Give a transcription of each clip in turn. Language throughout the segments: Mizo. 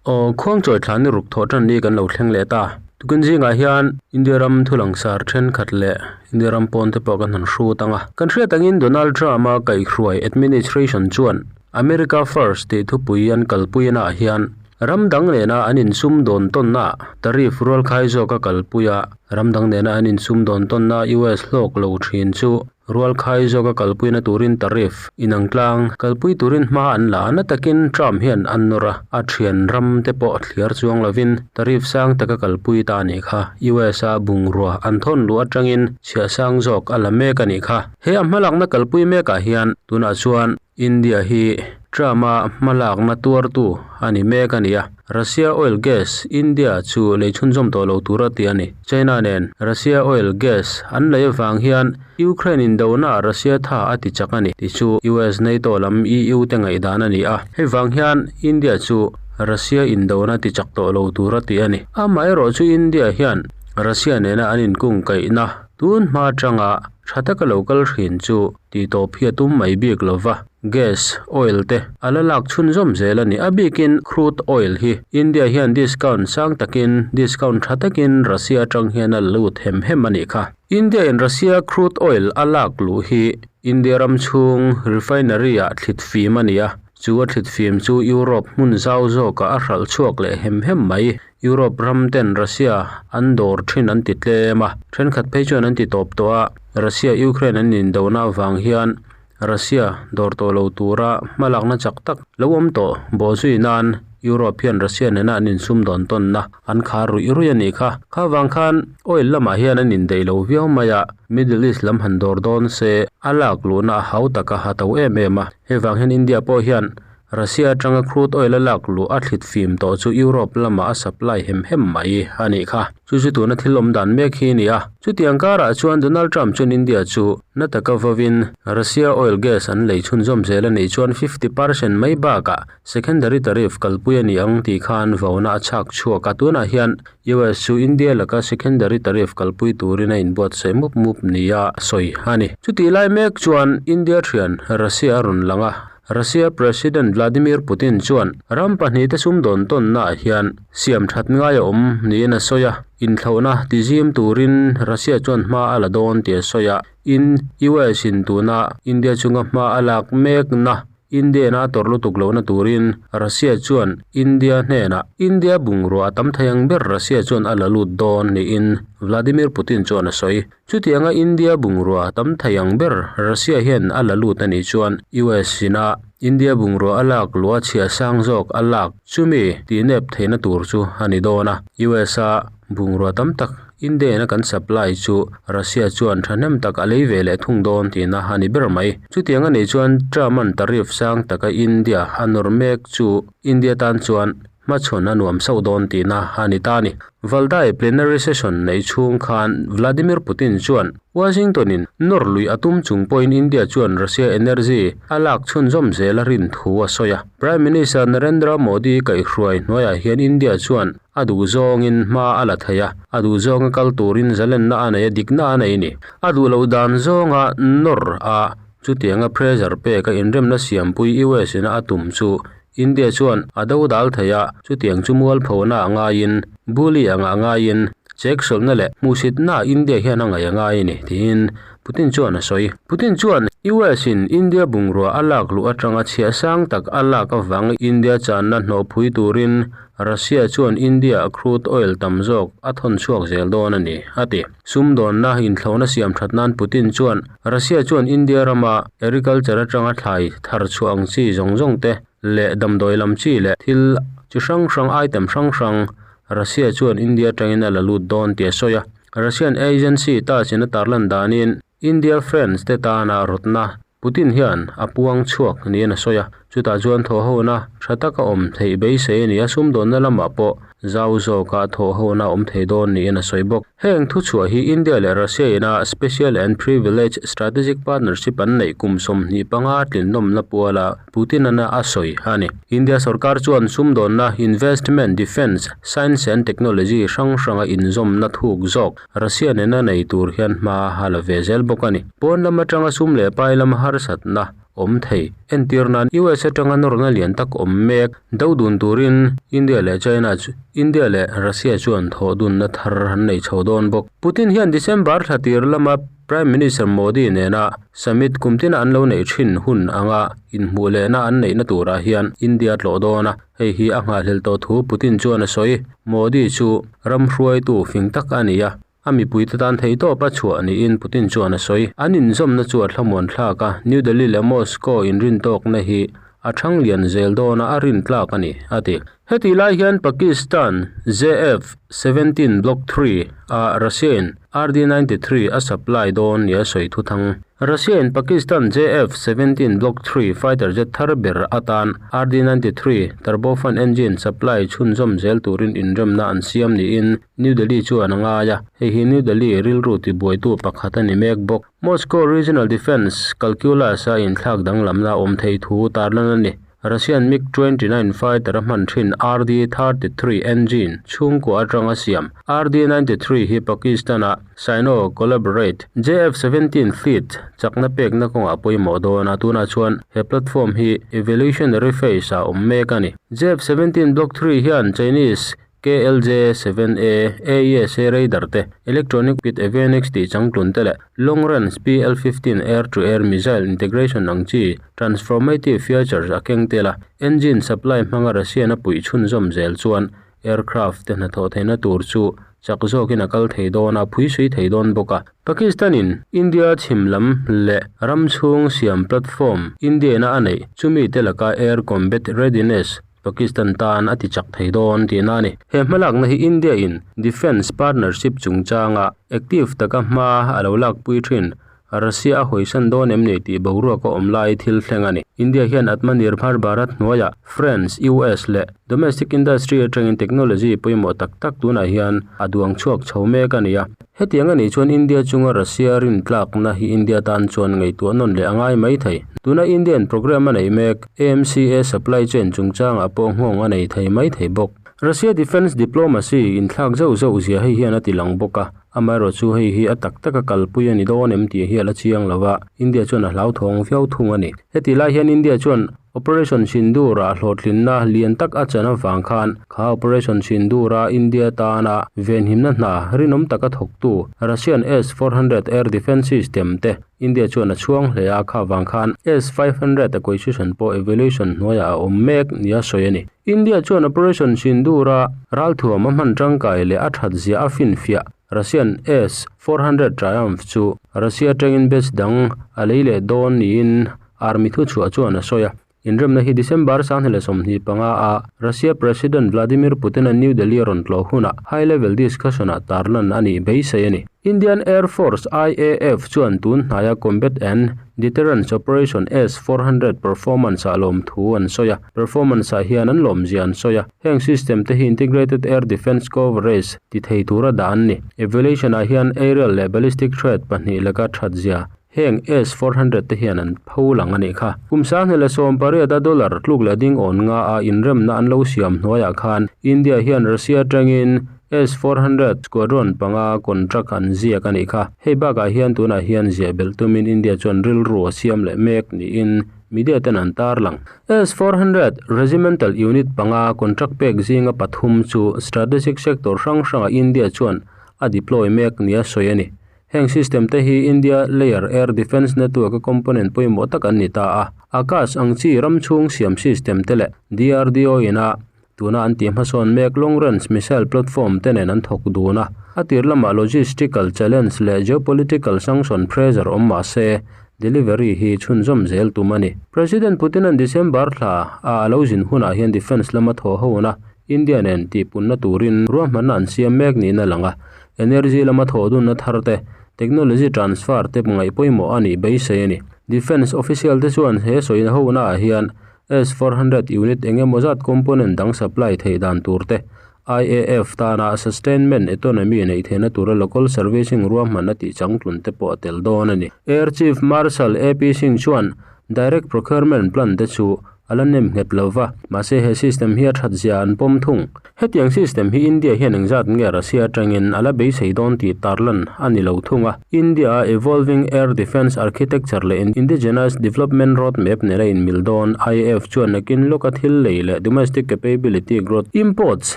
Aw, Khuangchawi thla ni ruk thawh tan ni kan lo thleng leh ta. Tukin zingah hian India ram thu langsar thenkhat leh India ram pawn te pawh kan han hrut ang a. Kan hriat angin Donald Trump-a kaihhruai administration chuan America First tih thupui an kalpui naah hian ram dang nena an insum dawn tawnna tariff rualkhai zawk a kalpui a, ram dang nena an insum dawn tawnna US hlawk lo thin chu Rualkhai zawka kalpuina turin tariff inang tlang kalpui turin hma an la a, na takin Trump hian an nawr a, a thian ram te pawh thliar chuang lovin tariff sang taka kalpui ta a nih kha. US a bungrua an thawn luh atangin chhiah sang zawk a la mek a nih kha. He a hmalakna kalpui mekah hian tunah chuan India hi Trump-a hmalakna tuartu a ni mek a ni a, Russia oil gas India chu lei chhunzawm tawh lo tur a ti a ni. China nen Russia oil gas an lei avang hian Ukraine indona Russia tha a ti chak a ni tih chu US NATO lam EU te ngaihdan a ni a, hei vang hian India chu Russia indona ti chak tawh lo tur a ti a ni. Amaherawh chu India hian Russia nena an inkungkaihna tun hma atanga tha taka lo kal thin chu Tih tawp hi a tum mai bik lo va, gas, oil te a la lak chhunzawm zel a ni. A bikin crude oil hi India hian discount sang takin, discount tha takin Russia atang hian a la lut hem hem a nih kha. India in Russia crude oil a lak luh hi India ram chhung refinery ah thlit fim a ni a, chu a thlit fim chu Europe hmun zau zawkah a hralh chhuak leh hem hem mai. Europe ram ten Russia an dawr thin an ti tlem a, thenkhat phei chuan an ti tawp tawh a, Russia Ukraine an indona avang hian Russia dawr tawh lo tura hmalakna chak tak lo awm tawh bawhzui nan Europe hian Russia nena an insum dawn tawnna an khar ruih ruih a nih kha. Kha vang khan oil lamah hian an indaih lo viau mai a, Middle East lam han dawr dawn se a lak luhna a hau taka a to em em a, hei vang hian India pawh hian Russia atanga crude oil a lak luh a thlit fim tawh chu Europe lamah a supply hem hem mai a nih kha. Chu chu tuna thil awm dan mek hi a ni a. Chutiang karah chuan Donald Trump chuan India chu na taka vawin Russia oil gas an lei chhunzawm zel a nih chuan 50 percent mai bakah secondary tariff kalpui a ni ang tih khan vauna a chhak chhuak a. Tunah hian US chu India laka secondary tariff kalpui turin a inbuatsaih mup mup nia sawi a ni. Chutih lai mek chuan India thian Russia a rawn lang a. Russia President Vladimir Putin chuan ram pahnihte sumdawn tawnnaah hian siam that ngai a awm niin a sawi a, inthlauhna tizim turin Russia chuan hma a la dawn tih a sawi a, in US in tuna India chunga hma a lak mekna India-in a tawrh lutuk lohna turin Russia chuan India hnenah India bungrua a tam thei ang ber Russia chuan a la lut dawn niin Vladimir Putin chuan a sawi. Chutianga India bungrua tam thei ang ber Russia hian a la lut a nih chuan US ina India bungrua a lak luh a chhiah sang zawk a lak chumi tihnep theihna tur chu a ni dawn a. US a bungrua tam tak India ina kan supply chu Russia chuan thahnem tak a lei ve leh thung dawn tihna a ni ber mai. Chutiang a nih chuan Trump-a'n tariff sang taka India a nawr mek chu India tan chuan Hmachhawn a nuam sauh dawn tihna a ni ta a ni. Valdai plenary session neih chhung khan Vladimir Putin chuan Washington-in nawr lui a tum chung pawhin India chuan Russia energy a lak chhunzawm zel a rin thu a sawi a. Prime Minister Narendra Modi kaihhruai hnuaiah hian India chuan a duh zawngin hma a la thei a, a duh zawnga kal turin zalenna a nei a, dikna a nei a ni. A duh loh dan zawnga nawr a chutianga pressure pek a inremna siampui US-in a tum chu India chuan a do dal thei a, chutiang chu mualphona a ngaiin, bully anga a ngaiin, cheksawlhna leh hmuhsitna India hian a ngaih a ngai a ni, tiin Putin chuan a sawi. Putin chuan US in India bungrua a lak luh atanga chhiah sang tak a lak avanga India channa hnawhpui turin Russia chuan India-ah crude oil tam zawk a thawn chhuak zel dawn a ni, a ti. Sumdawnna inthlawhna siam that nan Putin chuan Russia chuan India rama agriculture atanga thlai thar chhuah ang chi zawng zawng te leh damdawi lam chi leh thil chi hrang hrang item hrang hrang Russia chuan India atangin a la lut dawn tih a sawi a. Russian agency TASS in a tarlan danin India friends te tana rawtna Putin hian a puang chhuak niin a sawi a, chutah chuan thawhhona tha taka awm theih beisei a ni a, sumdawnna lamah pawh zau zawka thawhhona awm thei dawn niin a sawi bawk. Heng thuchhuah hi India leh Russia ina Special and Privileged Strategic Partnership an neih kum 25 tlinlawmna puala Putin-ana a sawi a ni. India sorkar chuan sumdawnna, investment, defence, science and technology hrang hranga inzawmna thuk zawk Russia nena nei tur hian hma a la ve zel bawk a ni. Pawn lam atanga sum leh pai lama harsatna. awm thei. Entir nan US atanga nawrna lian tak awm mek do dun turin India leh China chu India leh Russia chuan thawh dunna thar an nei chho dawn bawk. Putin hian December thla tir lama Prime Minister Modi nena summit kum tina an lo neih thin hun anga inhmuh lehna an neihna turah hian India tlawh dawn a, hei hi a nghahhlelh tawh thu Putin chuan a sawi. Modi chu ram hruaitu fing tak a ni a, a mipuite tan theihtawp a chhuah niin Putin chuan a sawi. An inzawmna chu a thlamuan thlak a, New Delhi leh Moscow inrintawkna hi a thang lian zel dawn a, a rintlak a ni, a ti. Hetih lai hian Pakistan JF 17 Block 3 ah Russia in RD 93 a supply dawn nia sawi thuthang. Russia in Pakistan JF 17 Block 3 fighter jet thar ber atan RD 93 turbofan engine supply chhunzawm zel turin inremna an siam niin New Delhi chuan a ngai a, hei hi New Delhi rilru tibuaitu pakhat a ni mek bawk. Moscow Regional Defence calculus a inthlak danglamna awm thei thu tarlan a ni. Russian MiG-29 fighter a hman thin RD-33 engine chhungkua atanga siam RD-93 hi Pakistan-a Sino Collaborate JF-17 fleet chakna pekna kawngah pawimawh dawn a, tunah chuan he platform hi evolutionary phase ah awm mek a ni. JF-17 Block 3 hian Chinese KLJ 7A, AESA radar te, electronic with avionics tih changtlun te leh long range PL-15 air-to-air missile integration ang chi transformative features a keng tel a, engine supply hmanga Russian a puih chhunzawm zel chuan aircraft te hnathawh theihna tur chu chak zawkin a kal thei dawn a, phuisui thei dawn bawk a. Pakistan-in India chhim lam leh ram chhung siam platform India-na a neih chumi te laka air combat readiness Pakistan tan a ti chak thei dawn tihna a ni. He hmalakna hi India in Defence Partnership chungchanga active taka hma a lo lakpui thin Russia a hawisan dawn em ni tih boruak a awm lai thil thleng a ni. India hian Atmanirbhar Bharat hnuaiah France, US leh domestic industry atangin technology pawimawh tak tak tunah hian a duang chhuak chho mek a ni a. Hetiang a nih chuan India chunga Russia rintlakna hi India tan chuan ngaihtuah nawn leh a ngai mai thei. Tuna Indian programme a neih mek AMCA supply chain chungchangah pawh nghawng a nei thei mai thei bawk. Russia defence diplomacy inthlak zauh zauh zia hei hian a ti lang bawk a, amaherawh chu hei hi a tak taka kalpui a ni dawn em tih hi a la chiang lo a, India chuan a hlauthawng viau thung a ni. Hetih lai hian India chuan Operation Sindoor-ah hlawhtlinna lian tak a chan avang khan kha Operation Sindoor-a India tana venhimna hna rinawm taka thawktu Russian S-400 air defence system te India chuan a chhuang hle a, kha vang khan S-500 acquisition pawh evaluation hnuaiah a awm mek nia sawi a ni. India chuan Operation Sindoor-a ralthuam a hman tangkai leh a that zia a finfiah Russian S-400 Triumph chu Russia atangin batch dang a lei leh dawn niin Army thuchhuah chuan a sawi a, inremna hi December 2025 a Russia President Vladimir Putin-a New Delhi a rawn tlawh hunah high level discussion-ah tarlan a nih beisei a ni. Indian Air Force, IAF, chuan tun hnaia Combat and Deterrence Operation S-400 performance-ah lawmthu an sawi a, performance-ah hian an lawmzia an sawi a, heng system te hi Integrated Air Defence Coverage ti thei tura dah an ni. Evaluation-ah hian aerial leh ballistic threat pahnih laka thatzia Heng S-400 te hian an pho lang a nih kha. Kum 2018 a dollar tluk leh ding awn nga a inremna an lo siam hnuaiah khan India hian Russia atangin S-400 squadron panga contract an ziak a nih kha. Hei bakah hian tunah hian ziah belh tumin India chuan rilru a siam leh mek niin media ten an tarlang. S-400 regimental unit panga contract pek zinga pathum chu strategic sector hrang hrangah India chuan a deploy mek nia sawi a ni. Heng system te hi India Layer Air Defence Network a component pawimawh tak an ni ta a. Akash ang chi ram chhung siam system te leh DRDO ina tuna an tih hmasawn mek long range missile platform te nen an thawk dun a. A tir lamah logistical challenge leh geopolitical sanction pressure awm mah se delivery hi chhunzawm zel tum a ni. President Putin-a'n December thla a a lo zin hunah hian defence lama thawh hona India nen tihpunna turin ruahmanna an siam mek niin a lang a. Energy lama thawh dunna thar te, technology transfer te ngaih pawimawh a nih beisei a ni. Defence official te chuan he sawi hona ah hian S-400 unit eng emaw zat component dang supply theih dan tur te, IAF tana sustainment autonomy neih theihna tura local servicing ruahmanna tih changtlun te pawh a tel dawn a ni. Air Chief Marshal AP Singh chuan direct procurement plan te chu. a la nem nghet lo va, mahse he system hi a that zia an pawm thung. Hetiang system hi India hian engzat nge Russia atangin a la beisei dawn tih tarlan a ni lo thung a. India-a Evolving Air Defence Architecture leh Indigenous Development Roadmap nena inmil dawn IAF chuan nakin lawka thil lei leh domestic capability growth imports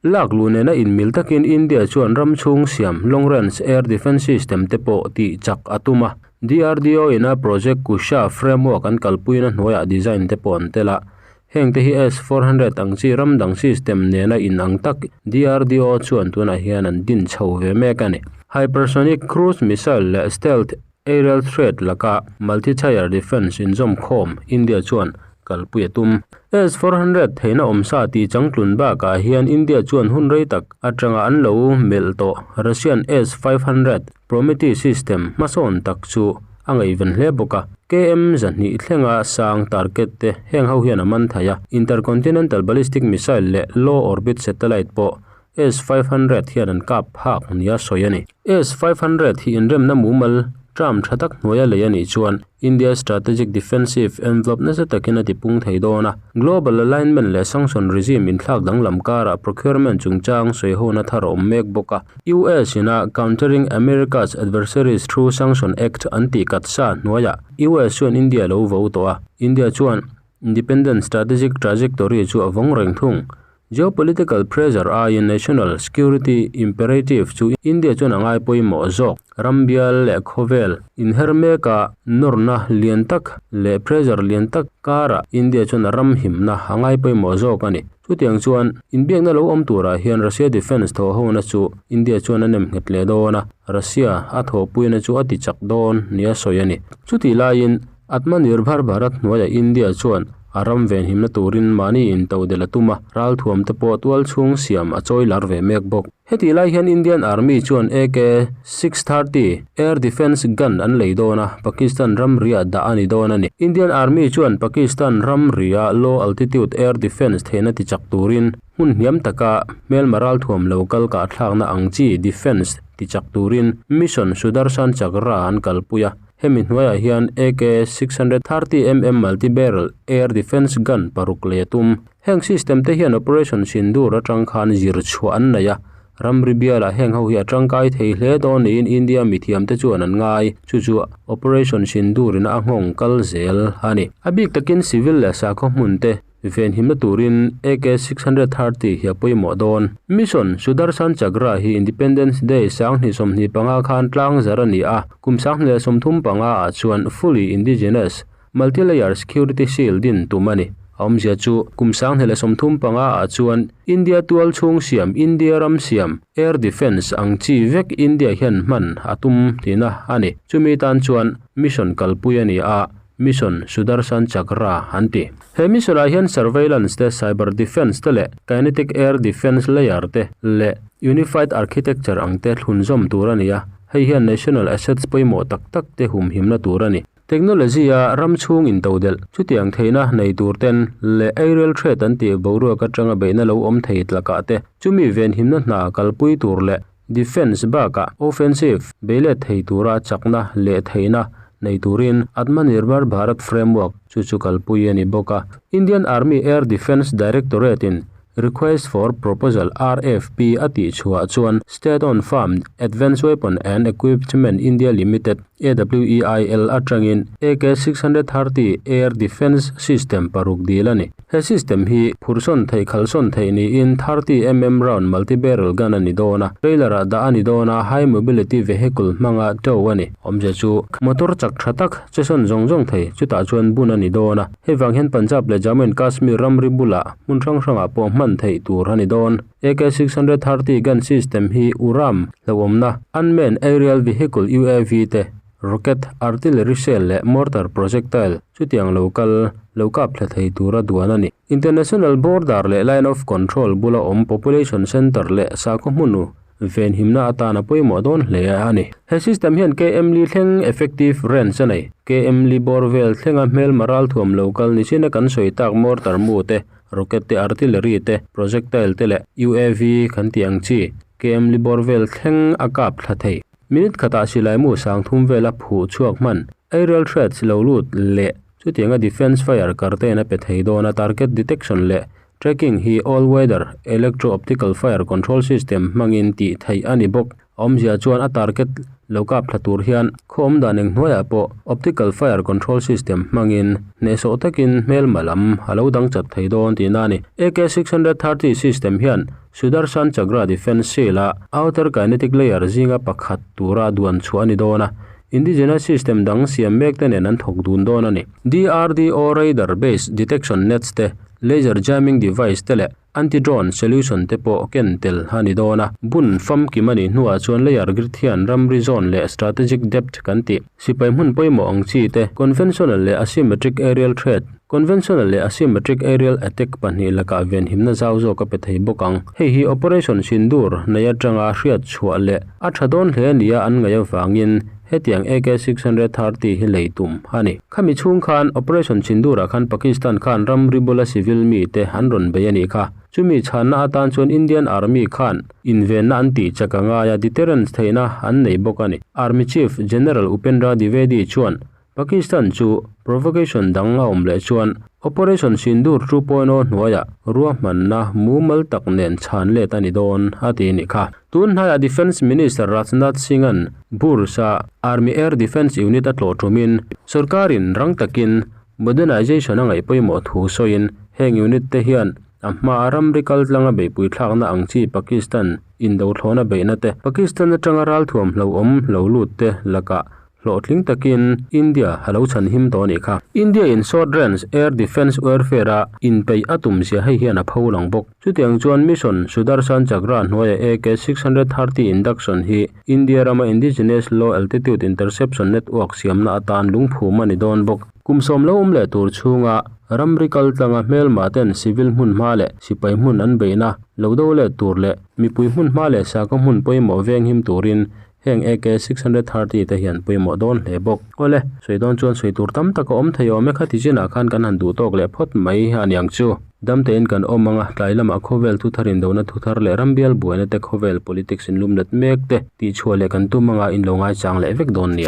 lak luh nena inmil takin India chuan ram chhung siam long range air defence system te pawh tih chak a tum a. DRDO ina Project Kusha framework an kalpuina hnuaiah design te pawh an tel a. Heng te hi S-400 ang chi ram dang system nena in ang tak DRDO chuan tunah hian an din chho ve mek a ni. Hypersonic cruise missile leh stealth aerial threat laka multi-tier defence inzawmkhawm India chuan kalpui a tum. S-400 theihna awmsa tih changtlun bakah hian India chuan hun rei tak atanga an lo melh tawh Russian S-500 Prometheus system hmasawn tak chu a ngaihven hle bawk a. KM 200 thlenga sang target te heng ho hian a man thei a. Intercontinental Ballistic Missile leh Low Orbit Satellite pawh S-500 hian an kap phak nia sawi a ni. S-500 hi inremna mumal term tha tak hnuaia lei a nih chuan India strategic defensive envelope nasa takin a tipung thei dawn a. Global alignment leh sanction regime inthlak danglam karah procurement chungchang sawihona thar a awm mek bawk a. US ina Countering America's Adversaries Through Sanction Act an tih kat sa hnuaiah US chuan India lo vo tawh a. India chuan independent strategic trajectory chu a vawng reng thung. Geopolitical pressure aiin national security imperative chu India chuan a ngai pawimawh zawk. Ram bial leh khawvel inher meka nawrna lian tak leh pressure lian tak karah India chuan a ram himna a ngai pawimawh zawk a ni. Chutiang chuan inbiakna lo awm turah hian Russia defence thawhhona chu India chuan a nem nghet leh dawn a, Russia a thawhpuina chu a ti chak dawn nia sawi a ni. Chutih laiin Atmanirbhar Bharat hnuaiah India chuan a ram venhimna turin mahni intodelh a tum a, ralthuam te pawh tual chhung siam a chawi lar ve mek bawk. Hetih lai hian Indian Army chuan AK 630 Air Defence Gun an lei dawn a, Pakistan ramriah dah a ni dawn a ni. Indian Army chuan Pakistan ramriah Low Altitude Air Defence theihna tichak turin hmun hniam taka hmelma ralthuam lo kal kahthlakna ang chi defence tichak turin Mission Sudarshan Chakra an kalpui a. Hemi hnuaiah hian AK 630 mm Multi-Barrel Air Defence Gun paruk lei a tum. Heng system te hian Operation Sindoor atang khan zir chhuah an nei a, ramri bialah heng ho hi a tangkai thei hle dawn niin India mithiam te chuan an ngai. Chu chu Operation Sindoor in a nghawng kal zel a ni. A bik takin civil leh sakhaw hmun te Venhimna turin AK 630 hi a pawimawh dawn. Mission Sudarshan Chakra hi Independence Day 2025 khan tlang zar a ni a, kum 2035 ah chuan fully indigenous, multi-layer security shield din tum a ni. A awmzia chu kum 2035 ah chuan India tual chhung siam, India ram siam, air defence ang chi vek India hian hman a tum tihna a ni. Chumi tan chuan mission kalpui a ni a. Mission Sudarshan Chakra an ti. He mission ah hian surveillance te, cyber defence te leh kinetic air defence layer te leh unified architecture ang te thlunzawm tur a ni a, hei hian national assets pawimawh tak tak te humhimna tur a ni. Technology a ram chhung intodelh chutiang theihna nei tur ten leh aerial threat an tih boruak atanga beihna lo awm thei tlakah te chumi venhimna hna kalpui tur leh Defence bakah offensive beilet thei tura chakna leh theihna nei turin Atmanirbhar Bharat framework chu chu kalpui a ni bawk a. Indian Army Air Defence Directorate in Request for Proposal, RFP, a tih chhuah chuan State-owned firm Advanced Weapon and Equipment India Limited, AWEIL, atangin AK 630 Air Defence System paruk dil a ni. He system hi phursawn theih khalhsawn theih niin 30 mm round multi-barrel gun a ni dawn a, trailer ah dah a ni dawn a, high mobility vehicle hmanga tow a ni. Awmzia chu motor chak tha tak che sawn zawng zawng thei chutah chuan bun a ni dawn a, hei vang hian Punjab leh Jammu and Kashmir ramri bulah hmun hrang hrangah pawh hman theih tur a ni dawn. AK 630 gun system hi Uram hlauhawmna unmanned aerial vehicle UAV te Rocket, artillery shell leh mortar projectile chutiang lo kal lo kap thla thei tura duan a ni. International border leh line of control bula awm population centre leh sakhaw hmunu venhimna atana pawimawh dawn hle a ni. He system hian KM li thleng effective range a nei. KM li bawr vel thlenga hmelma ralthuam lo kal ni chin a kan sawi tak mortar mu te, rocket te, artillery te, projectile te leh UAV kan tih ang chi KM li bawr vel thleng a kap thla thei. Minute khatah silai mu sang thum vela phuh chhuak hman, aerial threats lo lut leh. Chutianga defence fire curtain a pe thei dawn a, target detection leh tracking hi all weather electro optical fire control system hmangin tih theih a ni bawk. A awmzia chuan a target lo kap thla tur hian khaw awm dan eng hnuaiah pawh optical fire control system hmangin hnehsawh takin hmelma lam a lo dang chat thei dawn tihna a ni. AK 630 system hian Sudarshan Chakra defence shield a outer kinetic layer zinga pakhat tura duan chhuah a ni dawn a, indigenous system dang siam mek te nen an thawk dun dawn a ni. DRDO radar based detection nets te, laser jamming device te leh Anti-drone solution te pawh ken tel a ni dawn a. Bun famkim a nih hnuah chuan layer grid hian ramri zone leh strategic depth kan tih. Sipai hmun pawimawh ang chi te, conventional leh asymmetric aerial threat, conventional leh asymmetric aerial attack pahnih lakah venhimna zau zawk a pe thei bawk ang. Hei hi Operation Sindoor nei atanga hriat chhuah leh a tha dawn hle nia an ngaih avangin Hetiang AK 630 hi lei tum a ni. Khami chhung khan Operation Sindoor-ah khan Pakistan khan ramri bula civil mite an rawn bei a nih kha. Chumi chhanna atan chuan Indian Army khan invenna an tih chak a ngai a, deterrence theihna an nei bawk a ni. Army Chief General Upendra Dwivedi chuan Pakistan chu provocation dang a awm leh chuan Operation Sindoor 2.0 hnuaiah ruahmanna mumal tak nen chhan let a ni dawn a ti nih kha. Tun hnaiah Defence Minister Rajnath Singh-a'n Burj-a Army Air Defence Unit a tlawh ṭumin sorkarin rang takin modernisation a ngaih pawimawh thu sawiin heng unit te hian a hmaa ramri kaltlanga beihpui thlakna ang chi Pakistan indothlawna beihna te, Pakistan aṭanga ralthuam hlauhawm lo lut te lakah Hlawhtling takin India a lo chhan him tawh a nih kha. India in short range air defence warfare a inpeih a tum zia hei hian a pho lang bawk. Chutiang chuan Mission Sudarshan Chakra hnuaia AK 630 induction hi India rama indigenous low altitude interception network siamna atan lungphum a ni dawn bawk. Kum sawm lo awm leh tur chhunga ramri kal tlanga hmelma ten civil hmun hma leh sipai hmun an beihna lo do let tur leh mipui hmun hma leh sakhaw hmun pawimawh venghim turin Heng AK 630 te hian pawimawh dawn hle bawk. Awle, sawi dawn chuan sawi tur tam tak a awm thei awm e khati chinah khan kan han duh tawk leh phawt mai a niang chu. Damtein kan awm ang a, tlai lamah khawvel thuthar indona thuthar leh rambial buaina te khawvel politics inlum let mek te tihchhuah leh kan tum anga in lo ngaichang leh vek dawn nia.